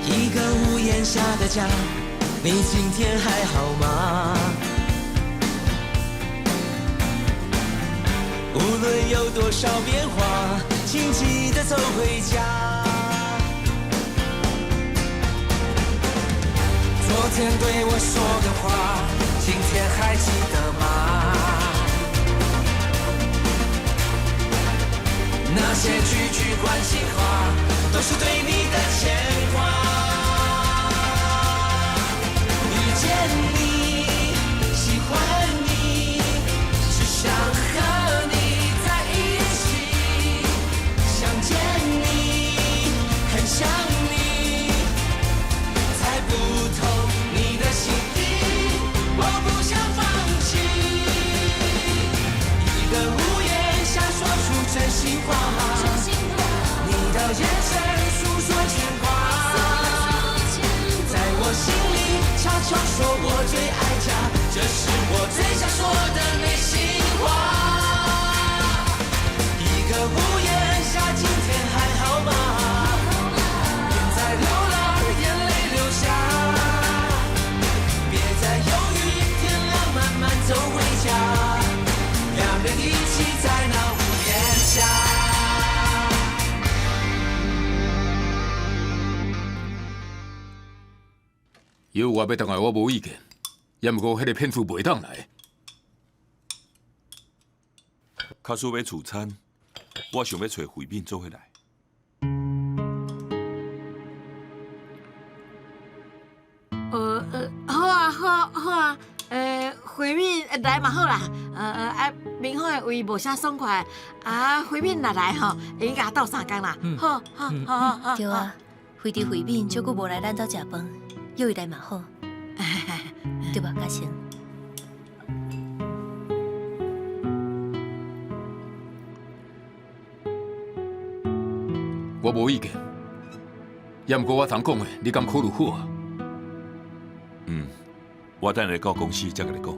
一個屋檐下的家，你今天還好嗎？無論有多少變化，請記得走回家。昨天對我說的話，今天還記得嗎？那些句句關心話，都是對你的牽掛。遇見你，喜歡你，只想和你在一起。想見你，很想你，猜不透你的心意，我不想放棄。一個屋檐下說出真心話，你的眼神訴說牽掛，在我心裡悄悄說我最愛家，這是我最想說的內心話。一個屋檐下，今天還好嗎？別再流浪，眼淚流下，別再猶豫，天亮慢慢走回家，兩人一起在那屋檐下。有我欲轉來，我無意見，也毋過彼個騙子袂當來。假使欲聚餐，我想欲揣慧敏做伙來。好啊，好啊，好啊，慧敏來嘛好啦，明芳的胃無啥爽快，啊，慧敏若來吼，會用共鬥相共啦，好，好，好，好，好。對啊，惠弟慧敏足久無來咱兜食飯，約伊來嘛好，對吧，嘉誠？我無意見，也毋過我昨講的，你敢考慮好啊？嗯，我等下到公司才共你講。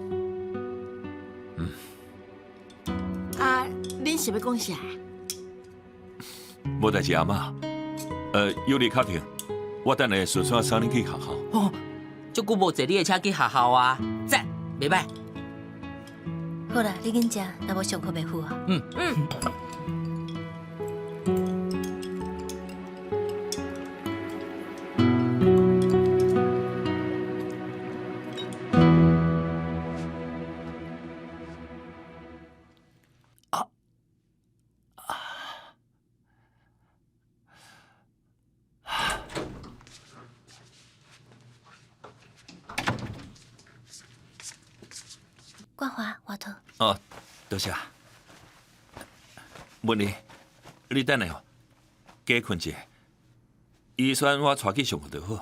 啊，恁是欲講啥？無代誌，阿嬤。有你確定，我等下順紲送恁去學校。哦，足久無坐你的車去學校啊，讚，袂䆀。好啦，你緊食，若無上課袂赴啊。嗯嗯。冠華，外套。哦，多謝。文麗，你等下哦，加睏一下。醫生，我帶去上課就好。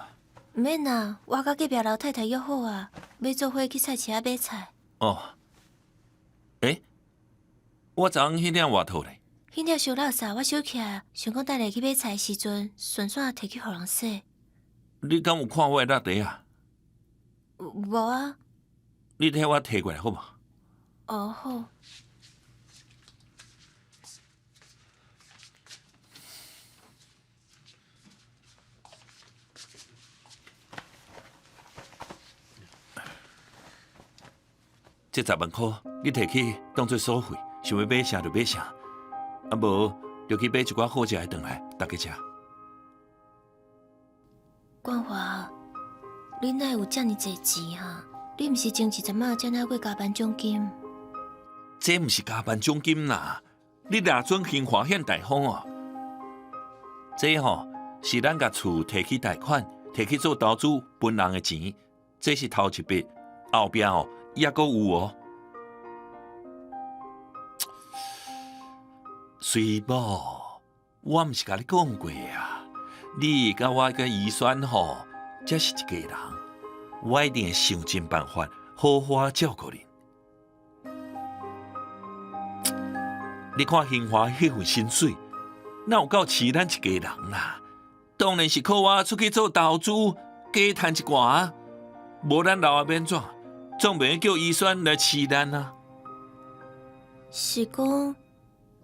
毋免啦，我佮隔壁老太太約好啊，欲做伙去菜市仔買菜。哦。欸，我昨昏彼領外套咧？彼領傷垃圾，我收起來，想講等下去買菜的時陣，順紲提去予人洗。你敢有看我的落袋啊？無啊。你替我提過來好無？哦，好。這十萬箍你提去當做所費，想欲買啥就買啥，啊無就去買一寡好食的轉來，逐家食。冠華，你哪會有遮爾濟錢啊？你毋是前一陣仔才拿過加班獎金？這毋是加班獎金啦，你掠準興華縣大風哦。這吼是咱共厝提去貸款，提去做投資分人的錢，這是頭一筆，後壁哦猶閣有哦。水某，我毋是共你講過啊，你佮我佮宜萱吼，才是一家人。我一定會想盡辦法，好好照顧恁。你看興華彼份薪水，哪有夠飼咱一家人啦？當然是靠我出去做投資，加趁一寡啊。無咱老啊欲按怎？總袂叫宜萱來飼咱啊？是講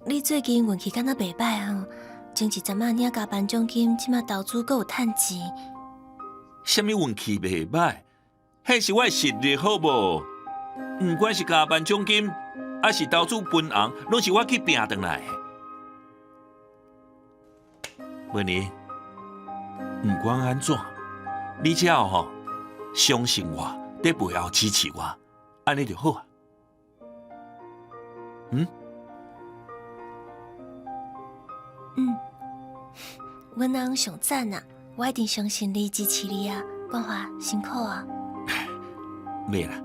你最近運氣敢若袂䆀吼？前一陣仔領加班獎金，這馬投資閣有趁錢。啥物運氣袂歹？彼是我的實力好無？毋管是加班獎金，抑是投資分紅，攏是我去拚轉來的。文玲，毋管按怎，你只要吼相信我，佇背後支持我，按呢就好啊。嗯？嗯，阮翁上讚啊！我一定相信你，支持你啊！冠華辛苦啊！袂啦，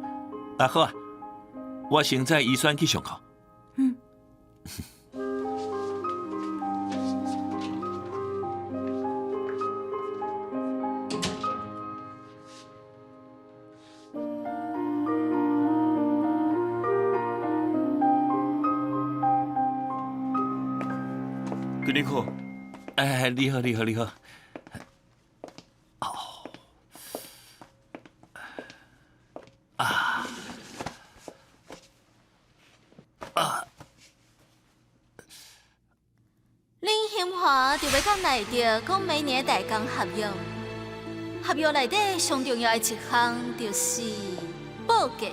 啊好啊，我先載醫生去上課。嗯。經理好，哎，你好，你好，你好。啊啊！恁興華就欲佮內德講每年代工合約，合約內底上重要的一項就是報價。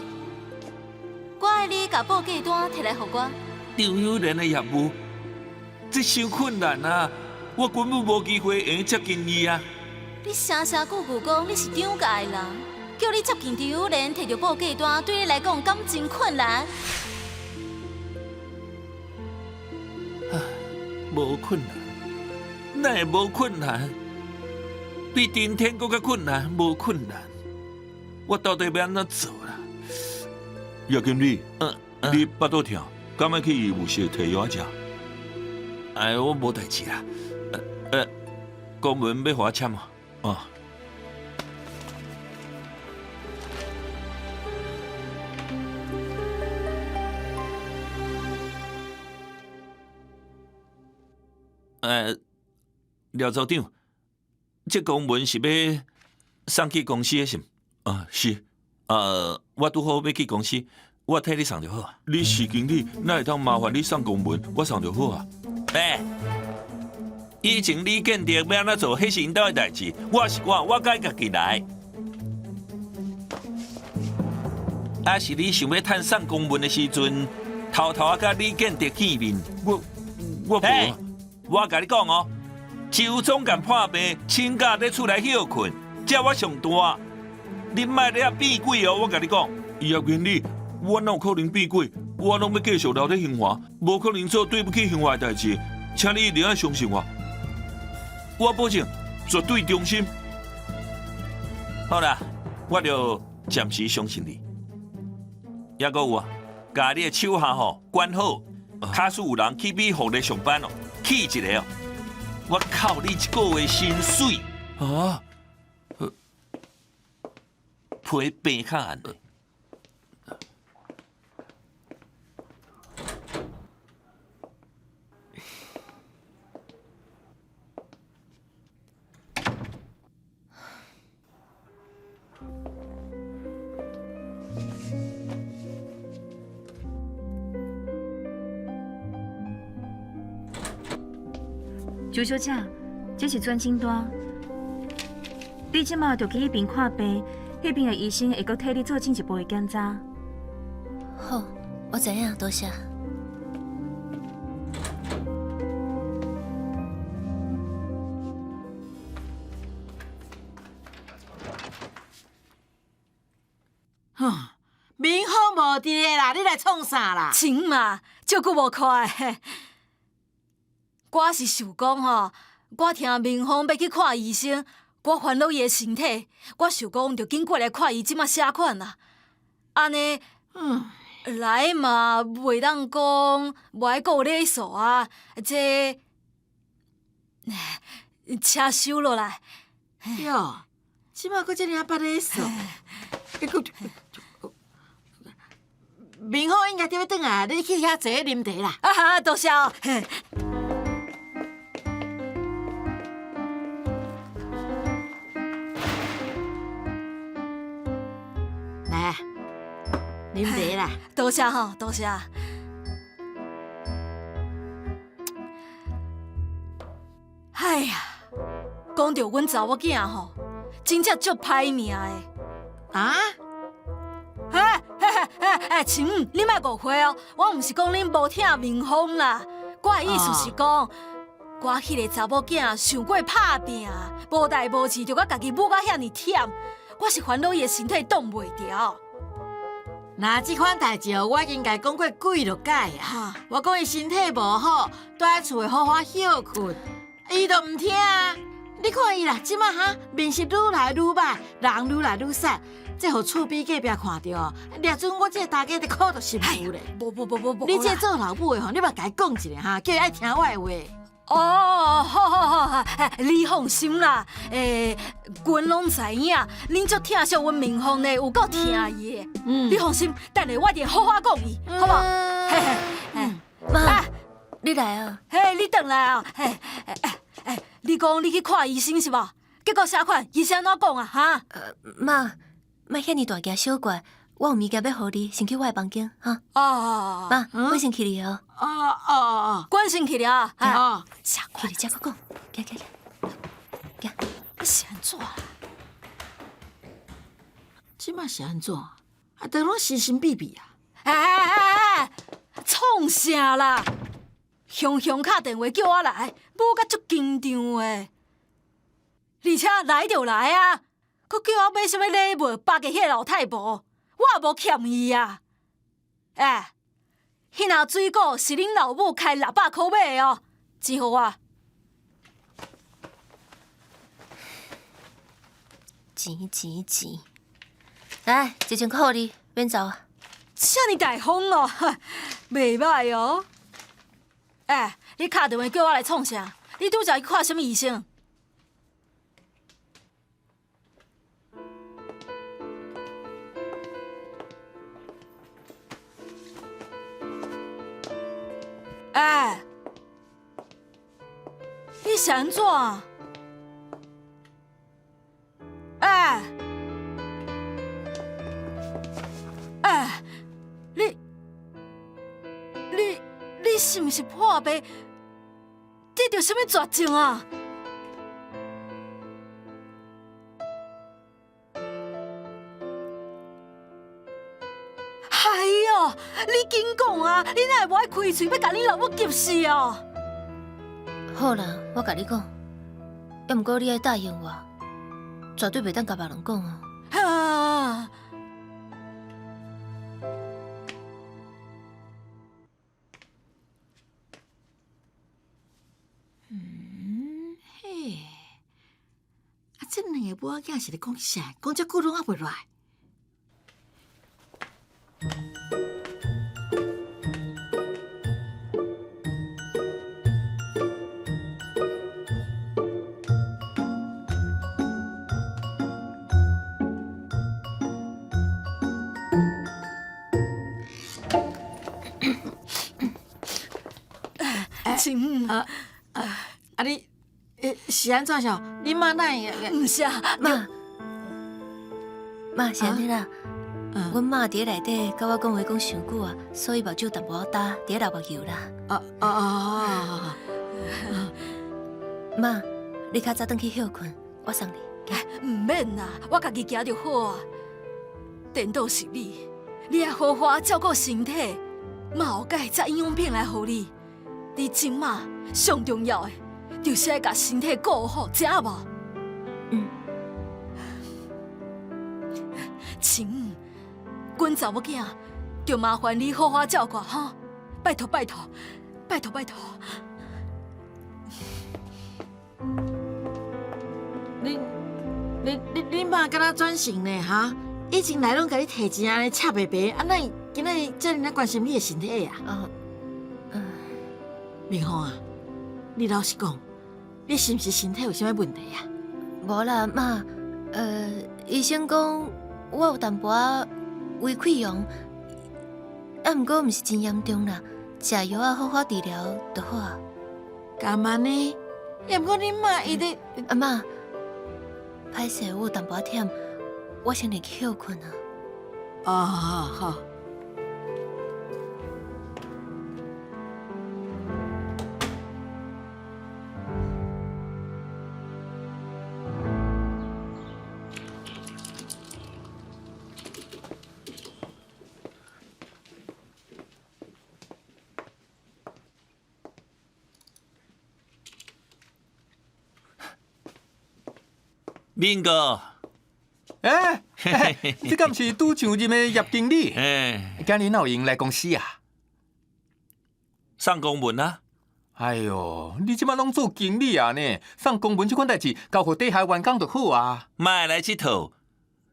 我愛你共報價單提來予我。張友仁的業務，這傷困難啊！我根本無機會會用接近伊啊！你聲聲句句講你是張家的人，叫你接近張友仁提著報價單，對你來講敢真困難？無困難，哪會無困難？比登天閣較困難，無困難。我到底欲按怎做啦？葉經理，你腹肚疼，敢愛去醫務室提藥仔食？哎，我無代誌啦。公文欲予我簽無？哦。廖組長，這公文是欲送去公司的是毋？啊，是。我拄好欲去公司，我替你送就好啊。你是經理，哪會當麻煩你送公文？我送就好啊。欸，以前李建德欲按怎做，彼是𪜶兜的代誌。我是我，我該家己來。啊，是你想欲趁送公文的時陣，偷偷仔佮李建德見面。我無啊。我共你講哦，周總共破病，請假佇厝內歇睏，這我上大。你莫咧遐變鬼哦！我共你講。葉經理，我哪有可能變鬼？我攏欲繼續留佇興華，無可能做對不起興華的代誌，請你一定愛相信我。我保證，絕對忠心。好啦，我就暫時相信你。猶閣有啊，共你的手下吼管好，假使有人去美福咧上班哦，去一个哦，我扣你一个月薪水。啊？批病較按的。周小姐，這是轉診單，你這馬就去彼邊看病，彼邊的醫生會閣替你做進一步的檢查。好，我知影，多謝。哼，明芳無佇咧啦，你來創啥啦？錢嘛，足久無看的。我是想講吼，我聽明芳欲去看醫生，我煩惱伊的身體，我想講著緊過來看伊這馬啥款啦。按呢，來嘛袂當講無愛顧禮數啊，這車收落來。喲，這馬閣這爾捌禮數，明芳應該佇欲轉來，你去遐坐啉茶啦。啊哈，多謝哦。來，啉茶啦。多謝吼，多謝。哎呀，講著阮查某囝吼，真正足歹命的。啊？哎哎哎哎，亲母，你莫误会哦，我毋是讲恁无疼明芳啦，我的意思是讲，我彼个查某囝想过拍拚，无代无志就共家己母甲遐尔忝，我是烦恼伊的身体挡袂牢。那這款代誌哦，我已經共伊講過幾落擺啊。我講伊身體無好，蹛佇厝內好好歇睏，伊都毋聽啊。你看伊啦，這馬哈面色愈來愈歹，人愈來愈瘦，這予厝邊隔壁看著，掠準我這个大家佇苦著心婦咧。無無無無無，你這做老母的吼，你嘛共伊講一下哈，叫伊愛聽我的話。哦，好好好，你放心啦，阮攏知影，恁足疼惜阮明芳的，有夠疼伊的。你放心，等下我一定好好講伊，好無？嘿嘿，媽，你來啊！嘿，你轉來啊！嘿，哎，你講你去看醫生是無？結果啥款？醫生按怎講啊？哈？媽，莫遐爾大驚小怪，我有物件欲予你，先去我的房間，哈。哦。媽，我先去了哦。哦哦哦，阮先去了。哦，去你再閣講，行行行，行。你是按怎啦？這馬是按怎？啊，都攏神神秘秘啊！哎哎哎哎，創啥啦？雄雄敲電話叫我來，母甲足緊張的，而且來就來啊，閣叫我買啥物禮物，包給彼个老太婆，我也無欠伊啊！哎，彼籃水果是恁老母開600箍買的哦，錢予我。錢錢錢，來，1000箍予你，免走啊！遮爾大方哦，袂䆀哦。欸，你敲電話叫我來創啥？你拄才去看啥物醫生？欸，你是按怎？欸，欸，你，你。你是毋是破病？得著啥物絕症啊？哎喲，你緊講啊！你哪會無愛開喙，欲共恁老母急死哦？好啦，我共你講，猶毋過你愛答應我，絕對袂當共別人講哦。啊！嘿，啊，這兩个母仔囝是咧講啥？講遮久攏猶袂落來。親啊啊你，是按怎想？你媽哪會？毋是啊，媽，媽是按呢啦。阮媽佇咧內底佮我講話講傷久啊，所以目睭淡薄仔焦，佇咧流目油啦。哦哦哦，媽，你較早轉去歇睏，我送你。毋免啦，我家己行就好啊。顛倒是你，你愛好好照顧身體，媽後蓋才營養品來予你。你這馬上重要的，就是愛共身體顧好，知影無？嗯。親母，阮查某囝就麻煩你好好照顧哈，拜託拜託，拜託拜託。你、你、你、你媽敢若轉性呢？哈？以前來攏共你提錢按呢赤白白，啊，哪會今仔日遮爾仔關心你的身體啊？哦，嗯。明鳳啊，你老實講，你是毋是身體有啥物問題啊？無啦，媽，醫生講我有淡薄仔胃潰瘍，啊，毋過毋是真嚴重啦，食藥啊好好治療就好啊。敢按呢？也毋過你媽伊咧，阿媽，歹勢，我有淡薄仔忝，我先入去歇睏啊。哦，好。明哥，欸，這敢是拄上任的葉經理？欸，今日哪有閒來公司啊？送公文啊！哎喲，你這擺攏做經理啊呢？送公文這款代誌，交予底下員工就好啊。莫來這套。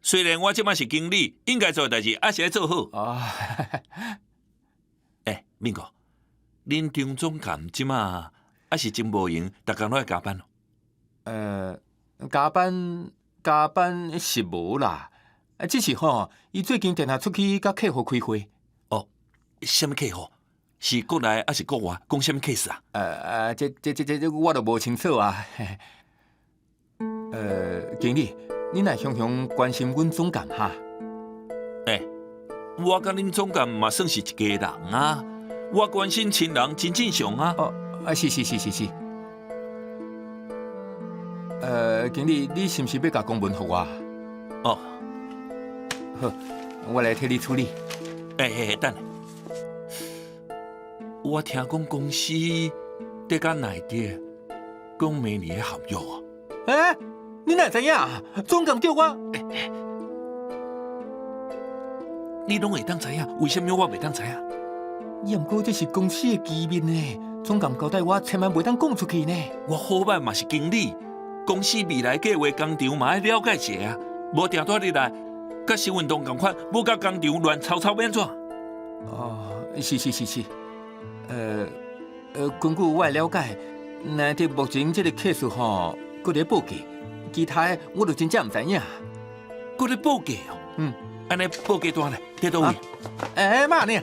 雖然我這擺是經理，應該做的代誌還是愛做好。啊，欸，明哥，恁張總監這擺還是真無閒，逐工攏愛加班哦。加班是無啦，只是吼，伊最近定定出去佮客戶開會。哦，啥物客戶？是國內還是國外？講啥物 case 啊？這我都無清楚啊。經理，你若常常關心阮總監哈？欸，我佮恁總監嘛算是一家人啊，我關心親人真正常啊。哦，啊是是是是是。經理，你是毋是欲共公文予我？哦，好，我來替你處理。欸，等下，我聽講公司佇佮內地講明年的合約啊。欸，你哪會知影？總監叫我，你攏會當知影，為啥物我袂當知影？也毋過這是公司的機密呢，總監交代我千萬袂當講出去呢。我好歹嘛是經理。公司未來計劃工廠嘛愛了解一下啊，無定蹛入來，佮新運動仝款，無佮工廠亂吵吵欲按怎？哦，是是是是，根據我的了解，難得目前這個 case 吼，閣咧報價，其他的我就真正毋知影。閣咧報價哦？嗯，按呢報價單咧，佇佗位？欸，莫按呢？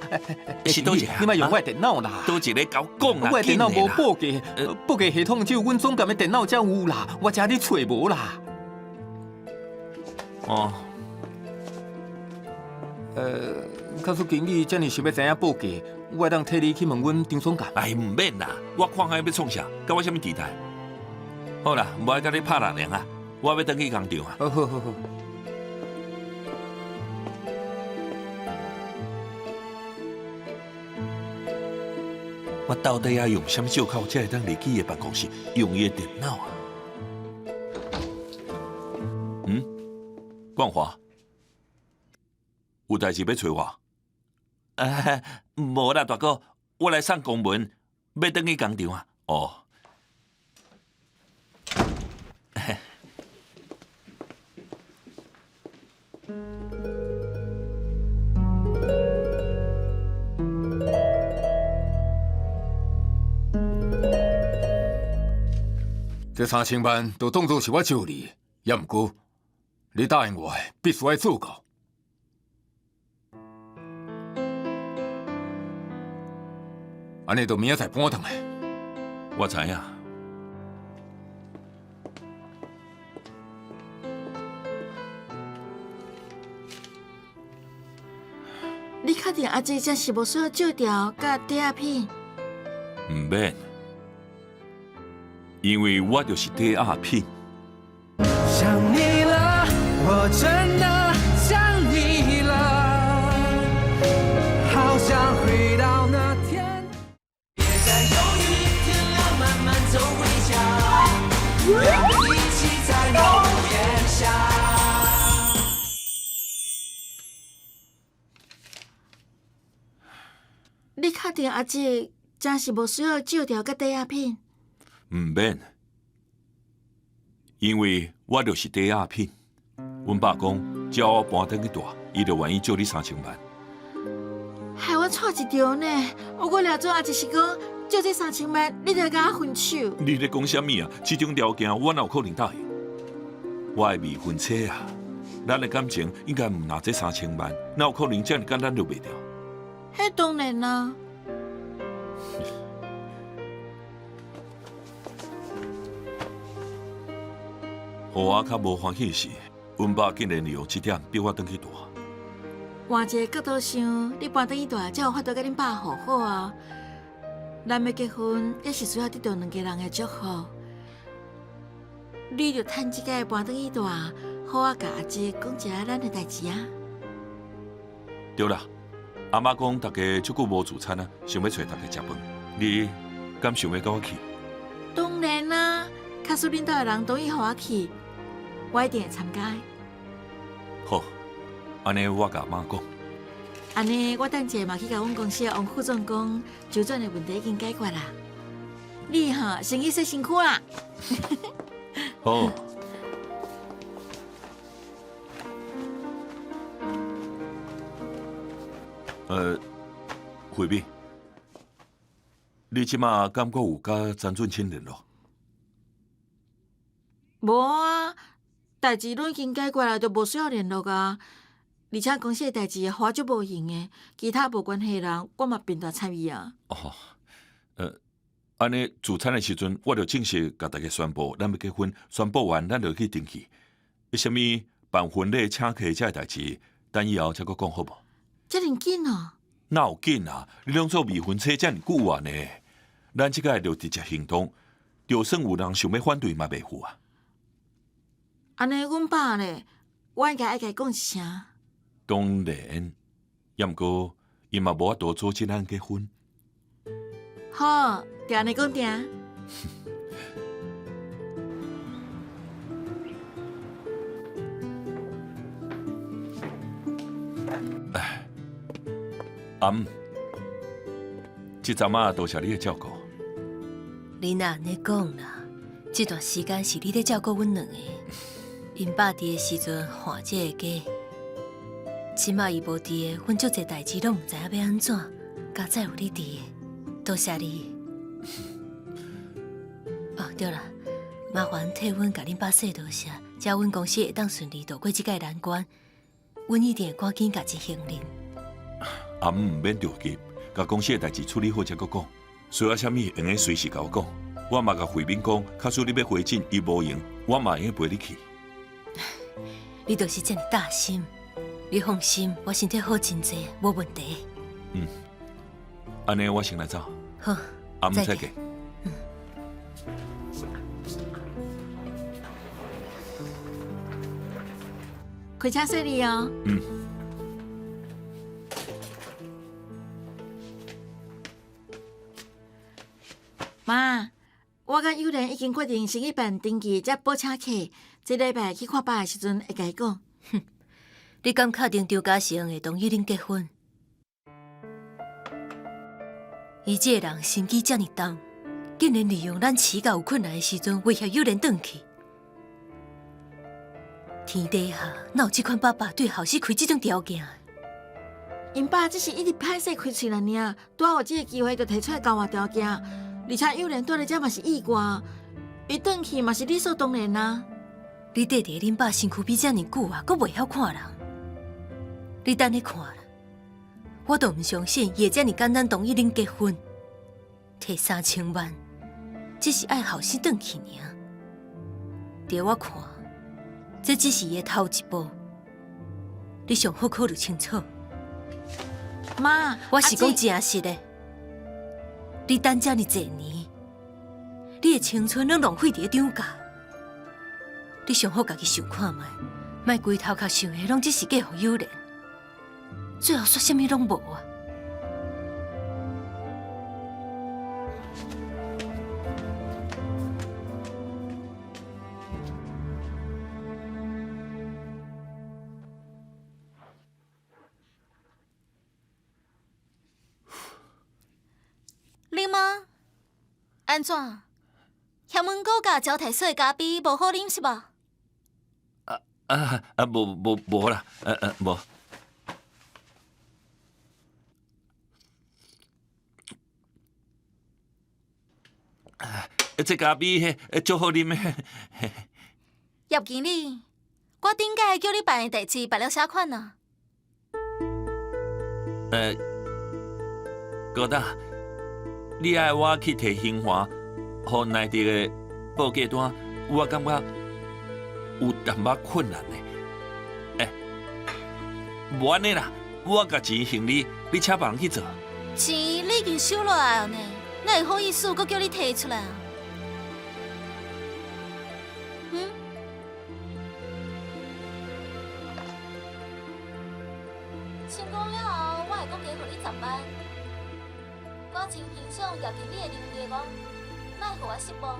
是佗一個？你莫用我的電腦啦！佗一個共我講啦？我的電腦無報價，報價系統只有阮總監的電腦才有啦，我這咧揣無啦。哦，假使經理這爾想欲知影報價，我會當替你去問阮張總監。哎，毋免啦，我看看欲創啥，佮我啥物期待。好啦，無愛佮你拍人啊，我欲轉去工廠啊。好好好好。我到底愛用啥物借口才會當入去伊的辦公室用伊的電腦啊？嗯，冠華，有代誌欲揣我？啊，無啦，大哥，我來送公文，欲轉去工廠啊。哦。這3000萬就當作是我借你，也毋過你答應我的，必須愛做到。按呢就明仔載搬轉來。我知影。你確定阿姐真是無需要借條佮抵押品？毋免。因為我就是抵押品。想你了，我真的想你了，好想回到那天。別再猶豫，天亮慢慢走回家，讓我一起在屋檐下。你確定阿姐真是無需要借條佮抵押品？毋免，因為我就是抵押品。阮爸講，只要我搬轉去住，伊就願意借你3000萬。害我錯一條呢！我閣掠準阿姐是講借這3000萬，你就共我分手。你咧講啥物啊？這種條件我哪有可能答應？我的未婚妻啊，咱的感情應該毋若這3000萬，哪有可能這爾簡單就賣掉？彼當然啦。予我較無歡喜的是，阮爸竟然利用這點逼我轉去住。換一個角度想，你搬轉去住，才有法度佮恁爸和好啊。咱欲結婚，也是需要得到兩家人的祝福。你著趁這擺搬轉去住，好好共阿姐講一下咱的代誌啊。對啦，阿媽講大家足久無聚餐啊，想欲揣大家食飯，你敢想欲佮我去？當然啦，假使恁兜的人同意予我去，我一定會參加。好，按呢我共媽講。按呢，我等者嘛去共阮公司的王副總講，周轉的問題已經解決啦。你吼，先去洗身軀啦。好。慧敏，你這馬感覺有佮陳俊卿聯絡？無啊，代誌攏已經解決啦，就無需要聯絡啊。而且公司的代誌我足無閒的，其他無關係的人，我嘛貧大參與啊。哦，按呢聚餐的時陣，我就正式共大家宣布，咱欲結婚。宣布完，咱就去登記。啥物辦婚禮、請客這个代誌，等以後才閣講好無？遮爾緊哦？哪有緊啊？你攏做未婚妻遮爾久啊呢？咱這擺就直接行動，就算有人想欲反對嘛，袂赴啊。按呢，阮爸咧，我應該愛共伊講一聲。當然，抑毋過伊嘛無法度阻止咱結婚。好，就按呢講定。哎，阿姆，這陣仔多謝你的照顧。你若按呢講啦，這段時間是你咧照顧阮兩个。𪜶爸佇的時陣換這个家，這馬伊無佇的，阮足濟代誌攏毋知影欲按怎。佳哉有你佇的，多謝你。哦，對啦，麻煩替阮共恁爸說多謝，才阮公司會當順利渡過這个難關。阮一定會趕緊共錢還恁。阿姆毋免著急，共公司的代誌處理好才閣講。需要啥物，會用隨時共我講。我嘛共慧敏講，假使你欲回診，伊無閒，我嘛會用陪你去。你就是遮爾大心，你放心，我身體好真濟，無問題。嗯，按呢我先來走。好，阿姆再見。嗯。開車細膩哦。嗯。媽，我佮友蓮已經決定先去辦登記，才補請客。這禮拜去看爸的時陣會共伊講。哼，你敢確定張嘉誠會同意恁結婚？伊這個人心機遮爾重，竟然利用咱飼家有困難的時陣威脅友蓮轉去。天底下哪有這款爸爸對後生開這種條件？𪜶爸只是一直歹勢開喙爾爾，拄仔有這個機會就提出來交換條件，而且友蓮蹛佇遮嘛是意外，伊轉去嘛是理所當然啊。你綴佇恁爸身軀邊遮爾久啊，閣袂曉看人。你等咧看啦，我都毋相信伊會遮爾簡單同意恁結婚，提3000萬，只是愛後生轉去爾。佇我看，這只是伊的頭一步，你上好考慮清楚。媽，我是講真實的。你等遮爾濟年，你的青春攏浪費佇咧張家。你上好家己想看覓，莫規頭殼想的攏只是嫁予友蓮，最後煞啥物攏無啊！你媽？按怎？嫌阮擱佮招待所的咖啡無好啉是無？啊啊，無無無啦，無。啊，這咖啡彼足好啉的。葉經理，我頂擺叫你辦的代誌辦了啥款啊？高大，你愛我去提興華，予內地的報價單，我感覺有淡薄困難呢。欸，無按呢啦，我共錢還你，你請別人去做。錢你已經收落來了呢，哪會好意思閣叫你提出來啊？嗯？成功了後，我會閣加予你10萬。我真欣賞葉經理的能力哦，莫予我失望。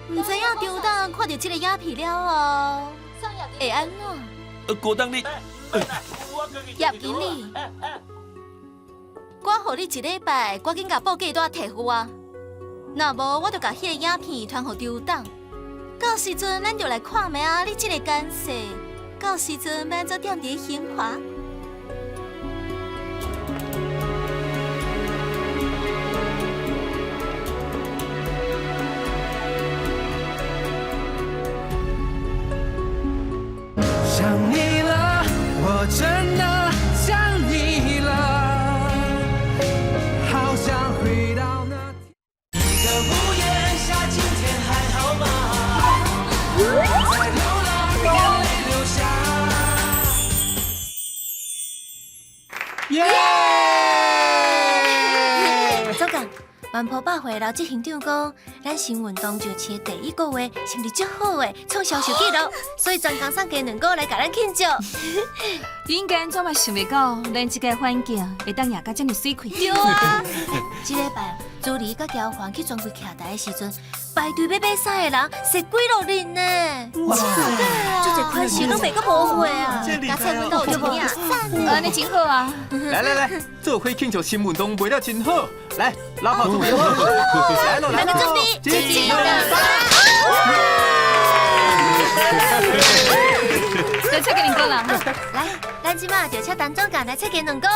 毋知影張董看著這個影片了後會按怎？郭董你，葉經理，我予你一禮拜，趕緊共報價單提予我。若無，我就共彼个影片傳予張董。到時陣，咱就來看覓仔，你這个奸細，到時陣欲按怎踮佇興華？想你了，我真的想你了，好想回到那一個屋檐下，今天還好嗎？在流浪，眼淚流下。耶！總監，萬坡百貨劉執行長講，咱新運動上市的第一個月成績足好的，創銷售紀錄，所以專工送雞卵糕來共咱慶祝。應該怎嘛想袂到，咱這個環境會當贏甲這麼媠氣。對啊，這禮拜朱莉佮喬凡去專櫃徛台的時陣，排隊欲買衫的人踅幾落人呢。哇！足濟款式攏賣甲無貨啊！佮蔡文都有影，按呢真好啊！來來來，做伙慶祝新運動賣了真好，來，老婆準備好，來咯來咯，準備，一、二、三。來切雞卵糕啦！來，咱這馬就請陳總監來切雞卵糕。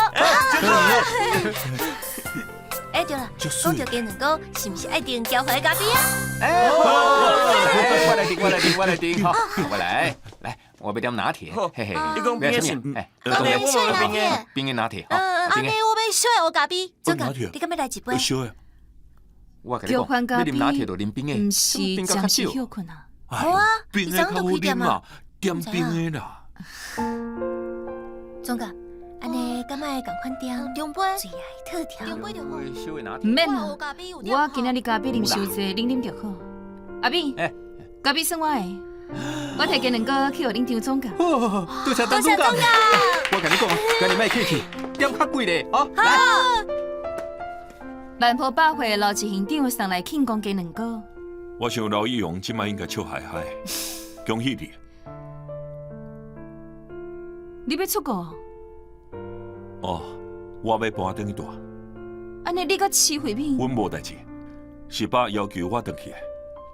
哎對啦，講著雞卵糕，是毋是愛訂喬凡的咖啡啊？哎，我來訂，我來訂，我來訂，好，我來，來，我欲點拿鐵，嘿嘿，你講冰的是？哎，我欲小拿鐵，冰的拿鐵，按呢我欲小的烏咖啡。總監，你敢欲來一杯？小的。我共你講，你啉拿鐵就啉冰的，毋是暫時歇睏啊？好啊，冰的較好啉嘛，點冰的啦。總監，按呢敢愛仝款點？中杯，最愛特調。中杯就好。毋免啦，我今仔日咖啡啉傷濟，恁啉就好。阿敏，咖啡算我的，我提雞卵糕去予恁張總監。多謝張總監。我共你講，今日莫客氣，點較貴咧，哦。來。萬坡百貨劉執行長送來慶功雞卵糕。我想劉義勇這擺應該笑嗨嗨，恭喜你。你欲出國？哦，我欲搬轉去住。按呢，你佮齊慧敏？阮無代誌，是爸要求我轉去的，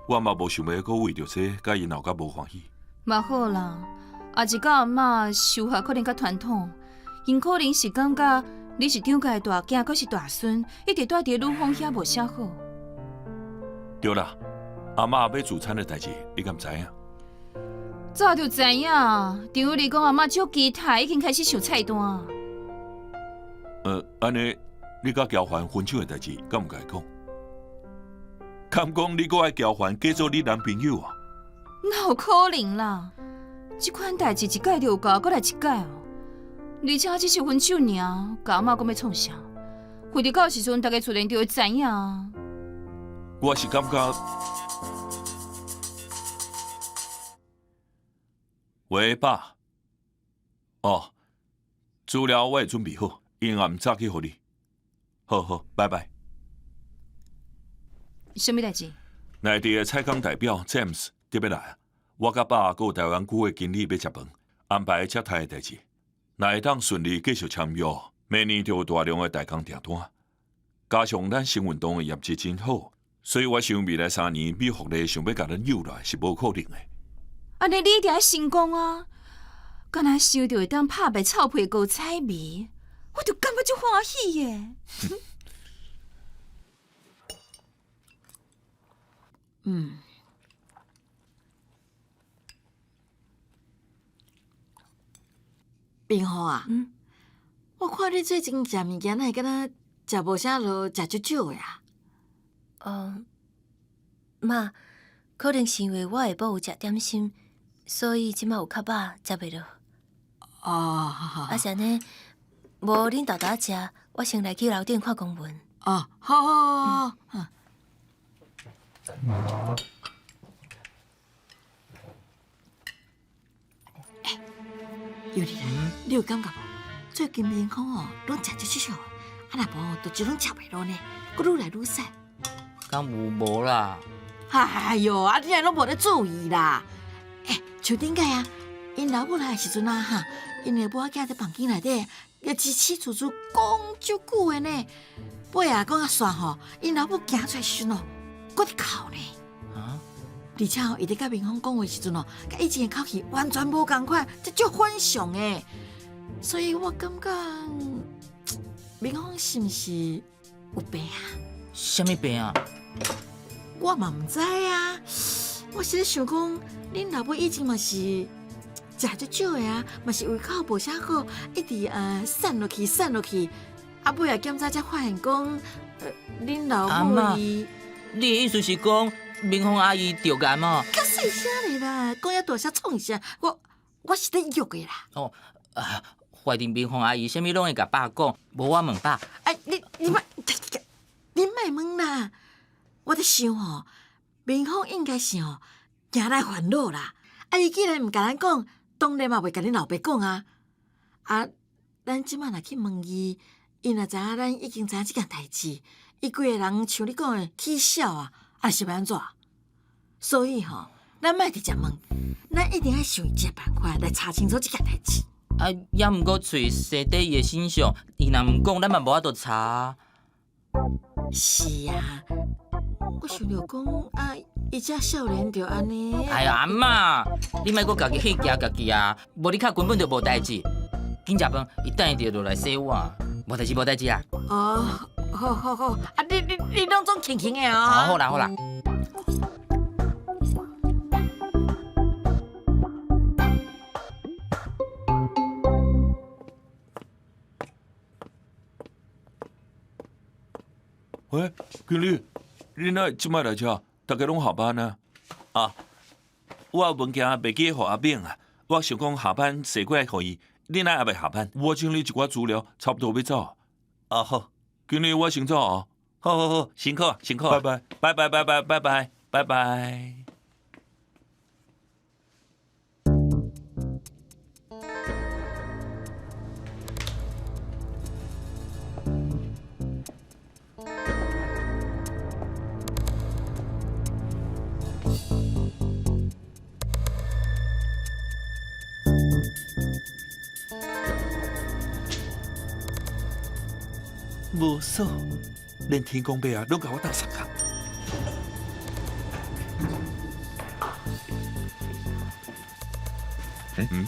我嘛無想欲閣為著這共伊鬧甲無歡喜。嘛好啦，阿一佮阿嬤想法可能較傳統，𪜶可能是感覺你是張家的大囝，閣是大孫，一直蹛佇女方遐無啥好。對啦，阿嬤欲自殘的代誌，你敢知影？早就知影，張有利講阿嬤足期待，已經開始想菜單。按呢，你佮喬凡分手的代誌，敢毋共伊講？敢講你閣愛喬凡假做你男朋友啊？哪有可能啦？這款代誌一擺就有夠，閣來一擺哦。而且只是分手爾，共阿嬤講欲創啥？費得到時陣，大家自然就會知影。我是感覺，喂，爸，哦，資料我會準備好，𪜶暗早去予你。好好，拜拜。啥物代誌？內地的採訪代表 James 特欲來啊，我佮爸閣有台灣區的經理欲食飯，安排接待的代誌。若會當順利繼續簽約，明年就有大量的代工訂單。加上咱新運動的業績真好，所以我想未來3年美福利想欲共咱誘落來是無可能的。按呢你一定愛成功啊！敢若想著會當拍敗臭屁高彩眉，我就感覺足歡喜的。嗯。平和啊，我看你最近食物件，哪會敢若食無啥落，食足少的啊？哦，媽，可能是因為我下晡有食點心，所以這馬有較飽，食袂落。哦，啊是按呢，無恁沓沓食，我先來去樓頂看公文。哦，好好好，嗯。欸，尤麗，你有感覺無？最近明峰哦，攏食足少，啊若無，就一攏食袂落呢，閣愈來愈瘦。敢有無啦？哎喲，啊你若攏無咧注意啦。欸，像頂擺啊，𪜶老母來的時陣啊，哈，𪜶的某仔囝佇房間內底，伊吱吱吱吱講足久的呢。尾仔講甲煞吼，𪜶老母行出來時陣哦，閣佇哭呢。啊？而且吼，伊佇佮明芳講話時陣哦，佮以前的口氣完全無仝款，這足反常的。所以我感覺明芳是毋是有病啊？啥物病啊？我嘛毋知啊。我是咧想講，恁老母以前嘛是食足少的啊，嘛是胃口無啥好，一直散落去散落去，啊尾仔檢查才發現講，恁老母伊。你的意思是講明芳阿姨著癌哦？較細聲咧啦，講遐大聲創啥？我是咧約的啦。哦，啊，反正明芳阿姨啥物攏會共爸講，無我問爸。哎，你莫你莫問啦，我咧想吼，明芳應該是吼驚咱煩惱啦。啊，伊既然毋共咱講，當然嘛袂共恁老爸講啊。啊，咱這擺若去問伊，伊若知影咱已經知影這件代誌，伊規个人像你講的起痟啊，啊是欲按怎？所以吼，咱莫直接問，咱一定愛想一個辦法來查清楚這件代誌。啊，猶毋過揣生佇伊的身上，伊若毋講，咱嘛無法度查啊。是啊，我想著講啊，伊遮少年就按呢。哎呀，阿嬤，你莫閣家己去驚家己啊！無你較根本就無代誌。緊食飯，伊等下就落來洗碗，無代誌無代誌啊。哦，好好好，啊你攏總輕輕的哦。好啦好啦。喂，經理，你哪會這擺來遮？大家攏下班啊？啊，我有物件袂記予阿炳啊，我想講下班踅過來予伊。你哪猶未下班？我整理一寡資料，差不多欲走。哦好，經理我先走啊。好好好，辛苦辛苦。拜拜拜拜拜拜拜拜拜拜。無數，連天公伯啊，攏共我鬥相共。嗯？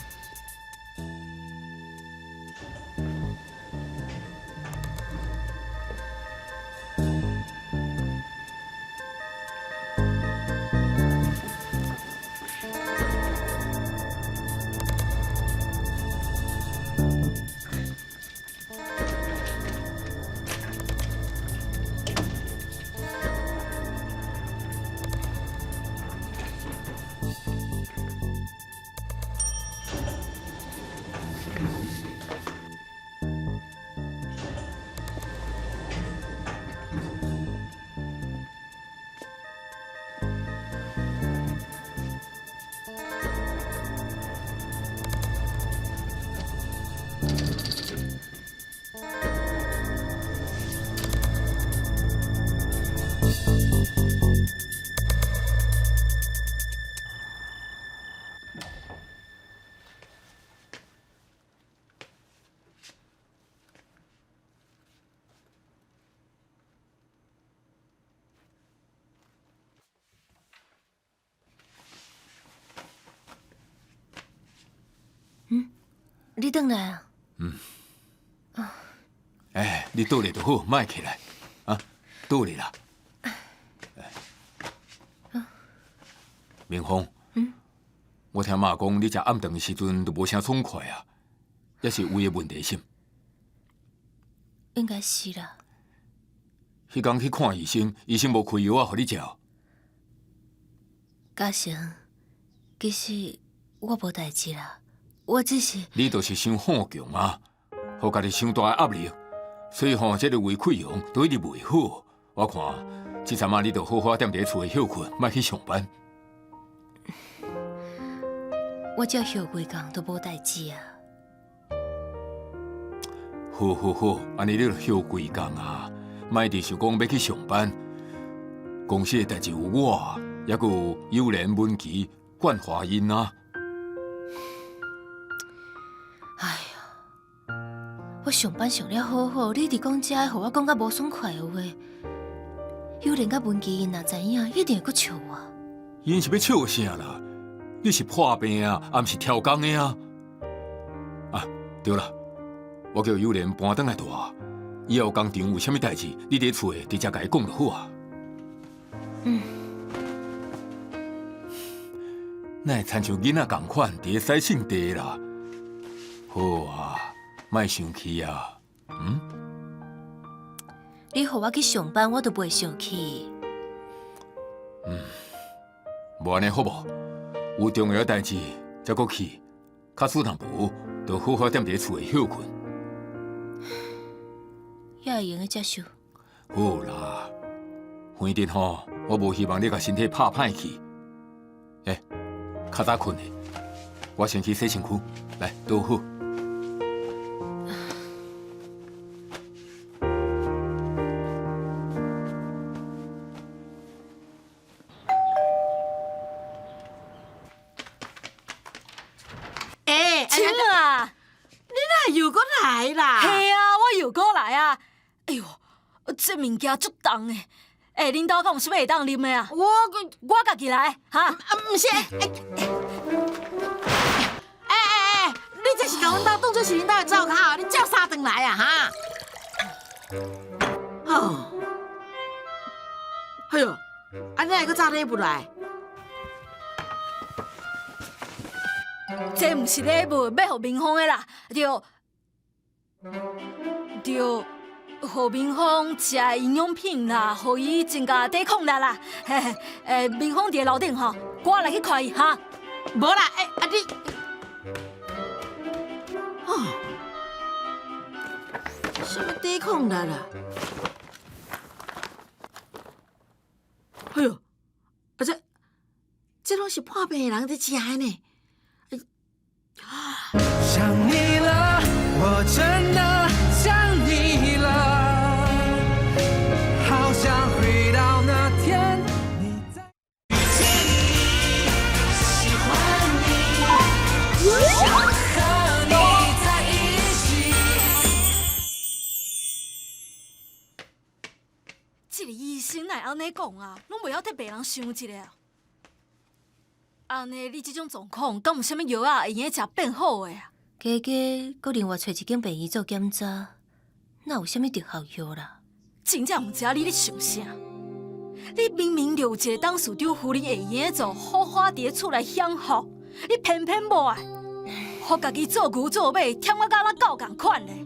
嗯，你轉來啊？嗯。欸，你倒咧就好，莫起來。啊，倒咧啦。明鳳。嗯。我聽媽講，你食暗頓的時陣都無啥爽快啊，抑是胃的問題是？應該是啦。彼工去看醫生，醫生無開藥仔予你食。嘉誠，其實我無代誌啦，我只是…… 你就是傷好強啊，予家己傷大的壓力，所以吼，這个胃潰瘍都一直袂好。我看這陣仔你著好好踮佇厝內歇睏，莫去上班。我才歇幾工都無代誌啊。好好好，按呢你就歇幾工啊，莫一直想講欲去上班。公司的代誌有我。抑阁有友莲、文琪、冠华𪜶啊。哎呀，我上班上了好好，你伫讲这，予我讲甲无爽快的话。友莲佮文琪𪜶若知影，一定会阁笑我。𪜶是欲笑啥啦？你是破病啊，抑毋是超工的啊？啊，对啦，我叫友莲搬转来住，以后工厂有啥物代志，你伫厝的直接共伊讲就好啊。嗯。哪会亲像囡仔仝款，伫咧洗性地啦？好啊，莫生气啊，嗯？你予我去上班，我就袂生气。嗯，无按呢好无？有重要的代志才阁去，假使若无，就好好踮伫厝内歇睏。也会用得接受。好啦，反正吼，我无希望你共身体拍歹去。欸，较早睏的，我先去洗身躯，来，倒好。欸，青啊，你哪又阁来啦？系啊，我又阁来啊！哎哟，这物件足重的。欸，恁兜敢有啥物会当啉的啊？我我家己来，哈？啊，毋是，欸欸欸，你这是共阮兜当作是恁兜的灶跤，你叫啥转来啊？哈？哦，哎哟，啊，你哪会阁扎礼物来？这毋是礼物，欲予明芳的啦，对，对，予明芳食的营养品啦，予伊增加抵抗力啦。嘿嘿，欸，明芳伫楼顶吼，我来去看伊哈。无啦，欸，啊你，哦，什么抵抗力啦？哎哟，啊这，这拢是破病的人伫食的呢。想你了，我真的想你了，好想回到那天你在。遇见你，喜欢你，想和你在一起。这个医生哪会按呢讲啊？拢袂晓替病人想一下啊！按呢，你这种状况，敢有啥物药仔会用得食变好的啊？加加，阁另外揣一间病院做检查，哪有啥物特效药啦？真正毋知影你咧想啥？你明明就有一个董事长夫人会用得做，好好伫咧厝内享福，你偏偏无爱，予家己做牛做马，忝甲敢若狗仝款咧。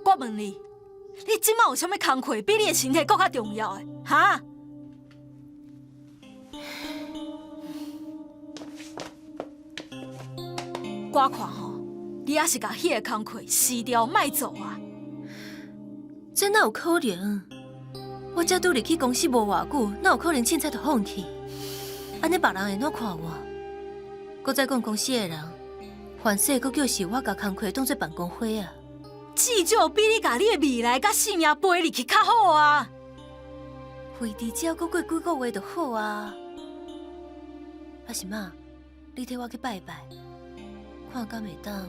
我问你，你这马有啥物工课比你的身体阁较重要的？哈？我看吼，你犹是共彼个工课辞掉，莫做啊！这哪有可能？我才拄入去公司无偌久，哪有可能凊彩就放弃？按呢别人会按怎看我？阁再讲公司的人，凡势阁叫是我共工课当做办公会啊！至少比你共你的未来佮性命赔入去较好啊！废伫遮阁过几个月就好啊！啊是妈，你替我去拜拜，看敢会当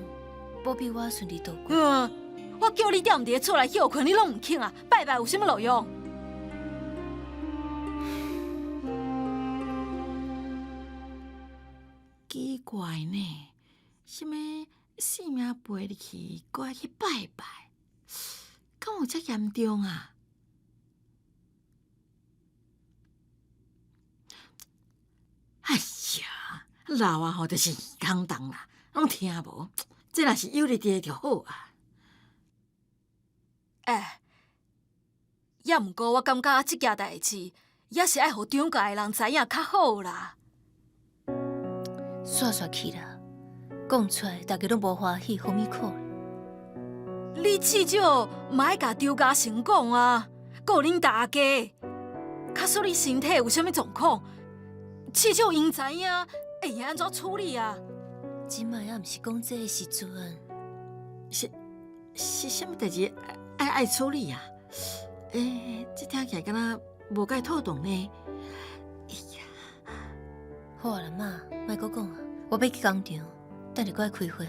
保庇我顺利度过。嗯，我叫你踮伫厝内歇睏，你拢毋肯啊！拜拜有啥物路用？奇怪呢，啥物性命赔入去，阁爱去拜拜，敢有遮严重啊？哎呀，老啊吼，就是耳空重啦，拢听无。这若是有你伫就好啊。欸，也毋过我感觉这件代志，也是爱予张家的人知影较好啦。煞煞去啦，讲出来大家拢无欢喜，何物可能？你至少嘛爱共张家成讲啊，阁有恁大家，假使你身体有啥物状况，至少𪜶知影会用按怎处理啊。这摆也毋是讲这个时阵，是是啥物代志爱爱处理啊？欸，这听起来敢若无介妥当呢。哎呀，好啊啦，媽，莫閣講啊，我欲去工廠，等下閣愛開會。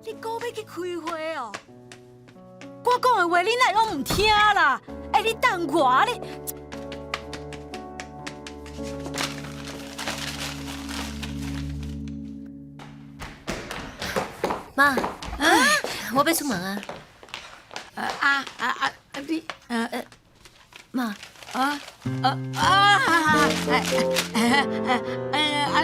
你閣欲去開會哦？我講的話你哪會攏毋聽啦？欸，你等我，你。媽，我欲出門啊！啊啊啊！你媽，啊啊啊！啊！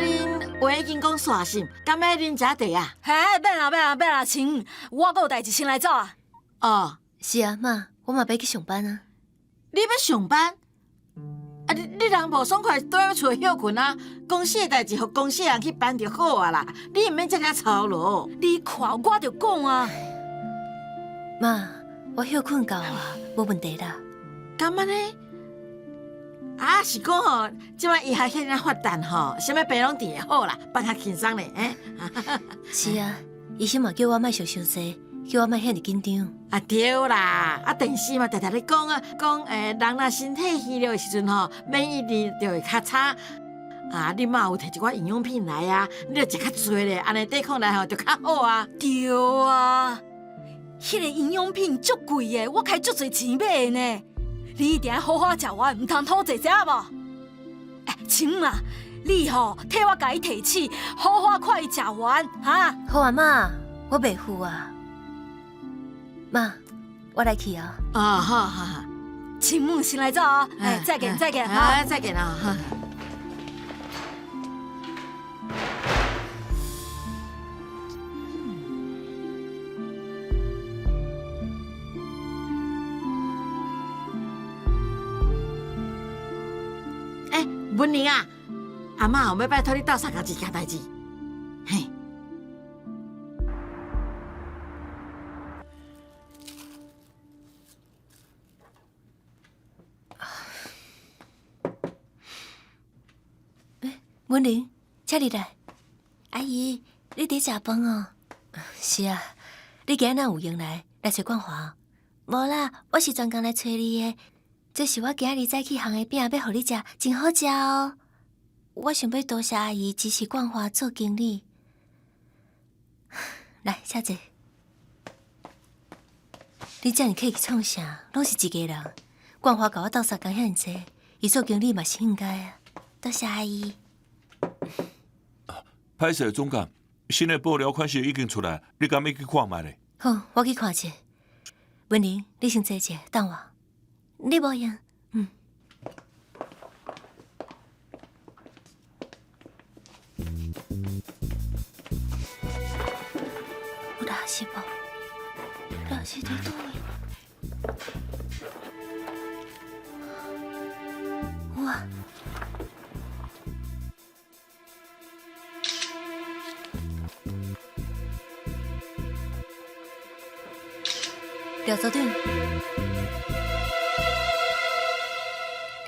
恁話已經講煞是，敢欲啉一下茶啊？嘿，免啦免啦免啦，親，我閣有代誌先來走啊。哦，是啊，媽，我嘛欲去上班啊。你欲上班？啊！你人無爽快，蹛佇厝歇睏啊？公司的代誌，予公司人去辦就好啊啦。你毋免遮爾操勞。你看，我就講啊。媽，我歇睏夠啊，無問題啦。敢按呢？啊，是講吼，這擺醫學遐爾發達吼，啥物病攏治會好啦，放較輕鬆咧。欸是啊，醫生嘛叫我莫想傷濟，叫我莫遐爾緊張。啊對啦，啊電視嘛定定咧講啊，講人若身體虛弱的時陣吼，免疫力就會較差。啊，你媽有提一寡營養品來啊，你著食較濟咧，按呢抵抗力吼就較好啊。對啊，彼個營養品足貴的，我開足濟錢買的呢。你一定愛好好食完，毋通吐濟，知影無？欸，晴啊，你吼替我共伊提醒，好好看伊食完，哈。好啊，媽，我袂赴啊。媽，我來去啊。啊，好好好。晴母先來走啊！欸，再見再見，啊，再見啊。欸，文玲啊，阿嬤後欲拜託你鬥相共一件代誌，嘿。欸，文玲，請入來。阿姨，你佇食飯哦？是啊，你今日哪有閒來？來揣冠華？無啦，我是專工來揣你的。這是我今日早起烘的餅，欲予你食，真好食哦。我想欲多謝阿姨支持冠華做經理。來，請坐。你遮爾客氣創啥？攏是一家人。冠華共我鬥相共遐爾濟，伊做經理嘛是應該啊。多謝阿姨。歹勢總監，新的布料款式已經出來，你敢欲去看覓咧？好，我去看一下。文玲，你先坐者，等我。你無閒，嗯。有垃圾無？垃圾佇佗位？有啊。廖組長，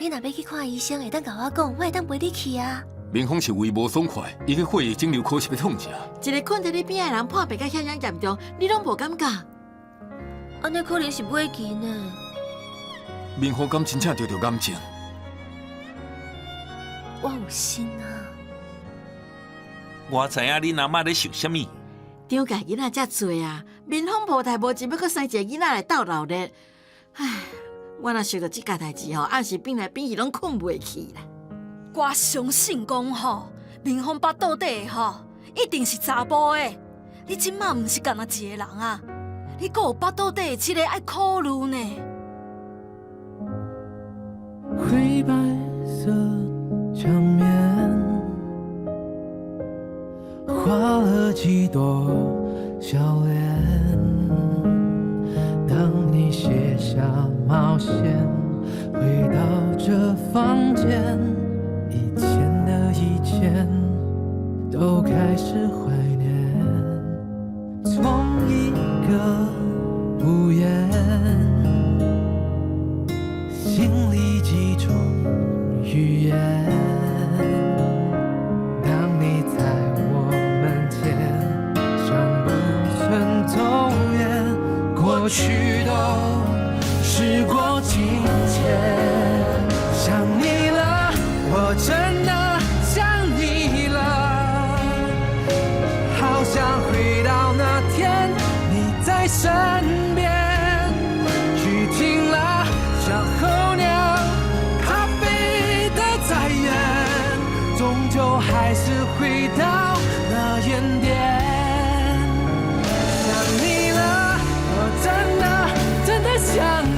你若欲去看醫生，會當共我講，我會當陪你去啊。明峰是胃無爽快，伊去血液腫瘤科是欲創啥？一个睏佇你邊仔的人破病甲遐爾嚴重，你攏無感覺？按呢可能是尾期呢。明峰敢真正著著癌症？我有心啊。我知影恁阿嬤咧想啥物。張家囡仔遮濟啊，民風無代無誌，欲閣生一个囡仔來鬥鬧熱。唉，我若想著這件代誌吼，暗時變來變去攏睏袂去啦。我相信講吼，民風腹肚底的吼，一定是查埔的。你這馬毋是干焦一個人啊，你閣有腹肚底的這個愛考慮呢。灰白色牆面，畫了幾朵笑臉。當你卸下帽線，回到這房間，以前的一切都開始懷念。從一個屋檐，心裡幾種語言。當你在我門前，像不曾走遠，過去都時過境遷。想你了，我真的想究還是回到那原點。想你了，我真的真的想。